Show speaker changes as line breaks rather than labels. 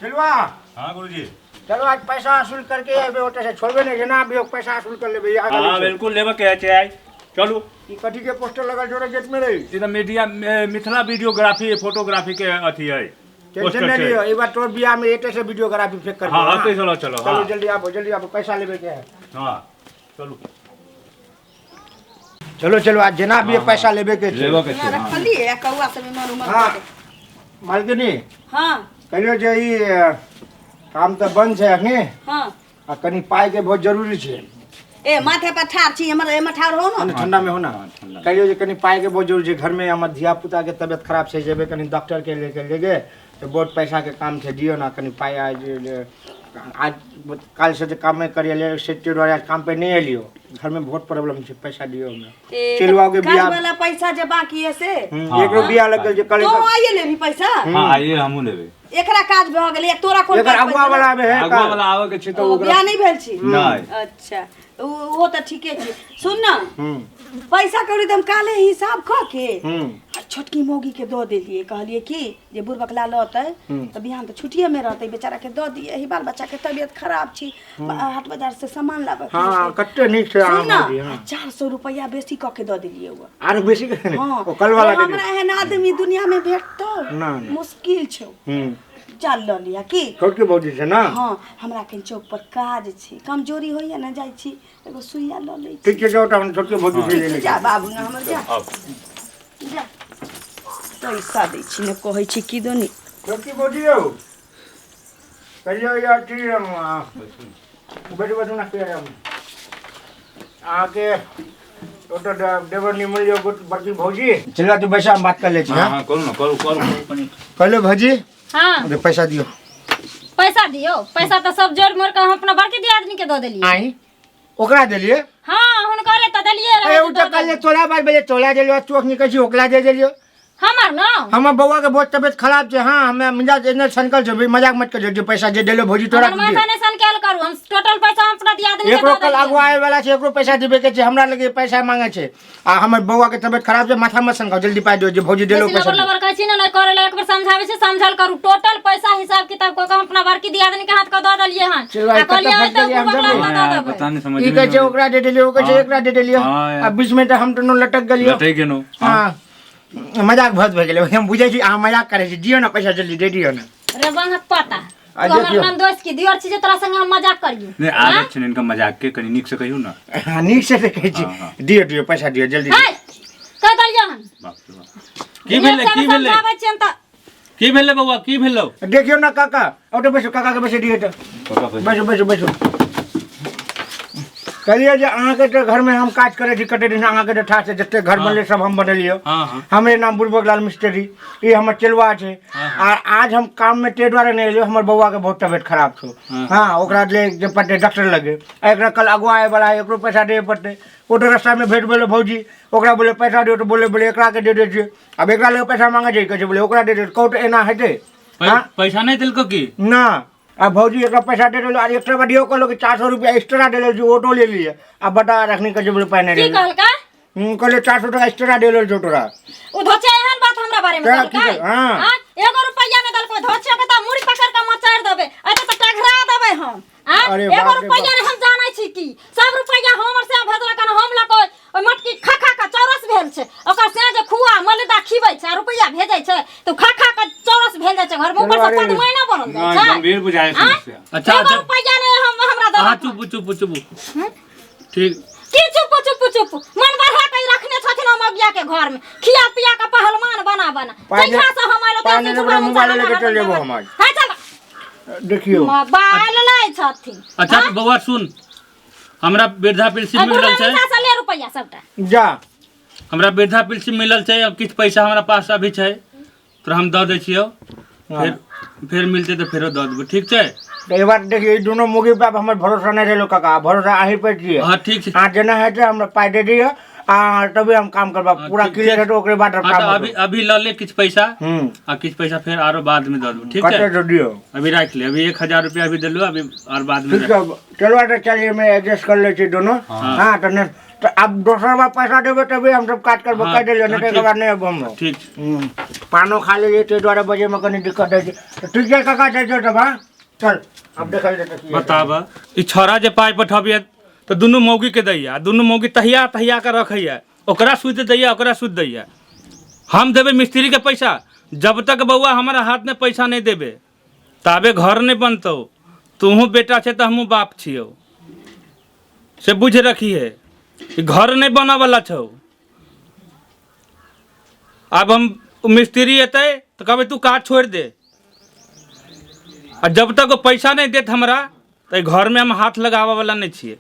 चलवा।
हाँ गुरुजी।
चलो आज पैसा वसूल करके अबे ओतऽ से छोड़बे नहीं ना, अभी पैसा वसूल कर लेबे।
हाँ बिल्कुल लेबे के छै आइ। चलू।
ई कथी के पोस्टर लगल जोड़े गेट में रही?
ई तऽ मीडिया मिथिला वीडियोग्राफी फोटोग्राफी के अथी है।
टेंशन नहीं लियो, एक बार तोर बियाह में एते से वीडियोग्राफी फेंक कर।
हाँ हाँ चलो चलो।
चलो जल्दी आबो, जल्दी आबो, पैसा लेबे के है।
हाँ चलू
चलो चलो आज जना भी पैसा लेबे के छै।
लेबे के छै।
रखलिए कौआ सब इमहर उमहर।
हाँ मालकिनी।
हाँ
कहियो जे ई काम तऽ बंद छै अखनी।
हाँ
आ कनी पाई के बहुत जरूरी छै।
ए माथे पर ठार छी हमर, एमे ठार हो ना।
ठंडा में हो ना। कहियो जे कनी पाई के बहुत जरूरी छै, घर में हमर धिया पुता के तबियत खराब छै, जेबे कनी डॉक्टर के लेके लेगे तऽ बहुत पैसा के काम छै, दियो ना कनी पाई। आज आज काल से काम नहीं करिए ले से आज काम पे नहीं एलियो, घर में बहुत प्रॉब्लम छै, पैसा दियो हमरा। चलवा के बियाह
वाला पैसा जे बाकी है से
एकरो बियाह लगल जे कल
तो आइए लेबी पैसा।
हां आइए हमहु लेबे।
एकरा काज भ गेलै, तोरा कोन
एकर अगुआ वाला आबे है,
अगुआ वाला आवे के छै त
ओकरा बियाह नहीं भेल छी।
नहीं
अच्छा ओ त ठीके छै। सुन ना पैसा कौड़ी त हम काले हिसाब क के छोटकी मौगी के दऽ देलियै, कहलियै कि जे बुढ़बकला लऽतै तऽ बिहान तऽ छुट्टिए में रहतै, बेचारा के दऽ दियै, एहि बाल बच्चा के तबियत खराब छी, हाट बाजार से सामान लाबऽ।
हां कते नीक छै।
सुन ना 400 रुपैया बेसी कऽ के दऽ देलियै। ओ
आर बेसी के? हां ओ कल वाला
हमरा एहन आदमी दुनिया में भेटतौ मुश्किल छौ। चल लऽ लिअ की
छोटकी भौजी छै ना।
हां हमरा कनि चौक पर काज छै, कमजोरी होइया ना, जाइ छी एगो सुइया लऽ लै छी।
ठीक छै जाउ तऽ हम छोटकी भौजी से ले।
जा बाबू ना हमर, जा जा पैसा दै छी ने, कहै छी की दोनी।
छोटकी भौजी यौ कहियो यार ठीक बैठू बैठू ना। अहाँके ओतऽ देवर निमल यौ बड़की भौजी। चल तू बैसा, हम बात कर लै छी।
हां करू ना, करू करू कनी।
कहलो भौजी।
हां
पैसा दियो।
पैसा दियो? पैसा तऽ सब जोड़ मोड़ के हम अपना बड़की दियादनी के दऽ देलियै।
आई ओकरा देलियै?
हां हुनकरे तऽ देलियै
रहै। ए उ तऽ कहलियै तोरा बार बजे तोरा देलियो, तू अखनी कहै छी ओकरा दे देलियो।
हमर ना
हमर बौआ के बहुत तबियत खराब छै। हां हमे मिजाज एने सनकल छै, मजाक मत करियो, जे पैसा जे देलो भौजी तोरा।
हमर माथा नै सनकेल करू, हम टोटल पैसा हम अपना दियादनी के
एकरो कल अगुआ आवे वाला छै, एकरो पैसा देबे के छै, हमरा लगे पैसा मांगे छै। आ हमर बौआ के तबियत खराब छै, माथा मत सनकाओ, जल्दी पाई दियो जे भौजी देलो पैसा।
लबर लबर कहै छी ने नै करे ला, एक बेर समझाबै छी समझल करू। टोटल पैसा हिसाब किताब क के हम अपना बड़की दियादनी के हाथ क दऽ देलियै हन। आ कहलियै तऽ दऽ देबै।
पता नहीं समझ
ई कहै छै ओकरा दे देलियो, ओ कहै छै एकरा दे देलियो, आ बीच में तऽ हम दुनू लटक गेलियो।
लटक गेलौ।
हां मजाक बहुत भऽ गेलै, हम बुझै छी अहाँ मजाक करै छी। दियौ ने पैसा जल्दी दे दियौ ने।
रे बंहक पता तू हमर नाम दोस्त की दियर छी जे तोरा संगे हम मजाक करियो?
नहीं आदत छै इनका मजाक के, कनी नीक से कहियौ ना।
हां नीक से तऽ कहै छी। दियौ दियौ पैसा दियौ जल्दी।
हाय कह देलियो हन।
बाप रे बाप की भेलै? की भेलै?
समझाबै छियन तऽ
की भेलै बौआ, की भेलौ?
देखियौ ना काका, ओतऽ बैसू, काका के बैसे दियौ तऽ। बैसू बैसू बैसू। कहलियै जे अहाँके तऽ घरमे हम काज करै छी कते दिन, अहाँके तऽ ठाठ से जते घर बनलै सब हम बनेलियै। हमरे नाम बुड़बक लाल मिस्त्री, ई हमर चेलुआ छै। आ आज हम काममे ताहि दुआरे नहि एलियै, हमर बौआके बहुत तबियत खराब छौ। हँ ओकरा ले जे पड़तै डॉक्टर लगे, आ एकरा कल अगुआ आबै वाला है, एकरो पैसा देबे पड़तै। ओ तऽ रास्तामे भेट भेलै भौजी, ओकरा बोले पैसा दियौ तऽ बोले बोले एकरा के दे दै छियै। आब एकरा लगे पैसा मांगे छै, कहै छै बोले ओकरा दे दे, कहू तऽ एना हेतै?
पैसा नहि देलको की?
ना आ भौजी एकरा पैसा दे देलो, आ एक्स्ट्रा दियौ कहलो कि 400 रुपया एक्स्ट्रा देलो जी, ऑटो ले लिए। आ बता रखनी कहै छै बोले पाइ नहि
की
देलो।
कहलका?
कहले 400 टका एक्स्ट्रा देलो छौ तोरा।
ओ धोचे एहन बात हमरा बारे में
क्या
कहलका?
की हां
हां एगो रुपैया नहि देलको, धोचे के त मुड़ी पकड़ के मचार देबै, एते त टघरा देबै हम।
अरे
एगो रुपैया हम जानै छी की सब रुपैया हमर से भेजलक हन, हम लक ओहि मटकी खा खा के चौरस भेल छै, ओकर से जे खुआ मलिदा खिबै छै आ रुपैया भेजै छै तऽ खा खा के चौरस भेल जाइ छै घर में, ऊपर से पदमैना बनल जाइ छै।
गंभीर बुझाय समस्या।
अच्छा
एगो रुपैया नहि हम हमरा
अहाँ
देलक।
चुप चुप चुप। ठीक
की चुप चुप चुप? मन बढ़ा के रखने छथिन हम अगिया के घर में, खिया पिया के पहलवान बना बना। जहिया से हम आइलो
पाइ नहि मोबाइल लेके चल जेबो हम आज।
हां चल
देखियो
मोबाइल लै छथिन।
अच्छा तो बौआ सुन, हमरा वृद्धा पेंशन मिलल छै।
से ले रुपैया सबटा
जा।
हमरा वृद्धा पेंशन मिलल छै, अब किछु पैसा हमरा पास अभी छै तोरा हम दऽ दै छियौ, फेर फेर मिलतै तऽ फेरो दऽ देबौ, ठीक छै?
तऽ ई बात देखियौ, ई दुनू मुगी पे हमर भरोसा नहि रहलो काका, भरोसा अहीं पे छियै।
हाँ ठीक छै।
अहाँ जेना हेतै हमरा पाइ दे दिअ आ तभी हम काम करबा, पूरा क्लियर हेतै ओकरे बाद हम
हाँ
काम
तऽ अभी अभी लऽ ले किछु पैसा, आ किछु पैसा फेर आरो बाद में दऽ देबौ, ठीक छै?
कते दऽ दियौ?
अभी राखि ले, अभी 1000 रुपया अभी देलू, अभी और बाद में।
ठीक छै, चलो तऽ चलिए, मैं एडजस्ट कर लै छी दोनों। हाँ तऽ तऽ आब दोसर बार पैसा देबै तबे हमसब काज करबै।
हाँ,
कहि देलियै, नहि
हाँ,
तऽ एकर
ठीक।
बाद नहि अयबो हम।
ठीक छै।
पानो खा लेलियै, ताहि दुआरे बजैमे कनि दिक्कत होइ छै। तऽ ठीक छै काका, जाइ छियौ तब। हाँ, चल, आब देखल जेतै की हेतै।
बताब, ई छौड़ा जे पाइ पठबियै तऽ दुनू मौगीके दैया, आ दुनू मौगी तहिया तहिया के रखैया, ओकरा सूद दैया, ओकरा सूद दैया। हम देबै मिस्त्रीके पैसा, जब तक बौआ हमरा हाथमे पैसा नहि देबे ताबे घर नहि बनतौ। तूहू बेटा छै तऽ हमहूँ बाप छियौ, से बुझ रखिहे, ई घर नहि बनऽवला छौ। आब हम मिस्त्री एतै तऽ कहबै तू काज छोड़ि दे, आ जब तक ओ पैसा नहि देत हमरा तऽ एहि घरमे हम हाथ लगाबऽवला नहि छियै।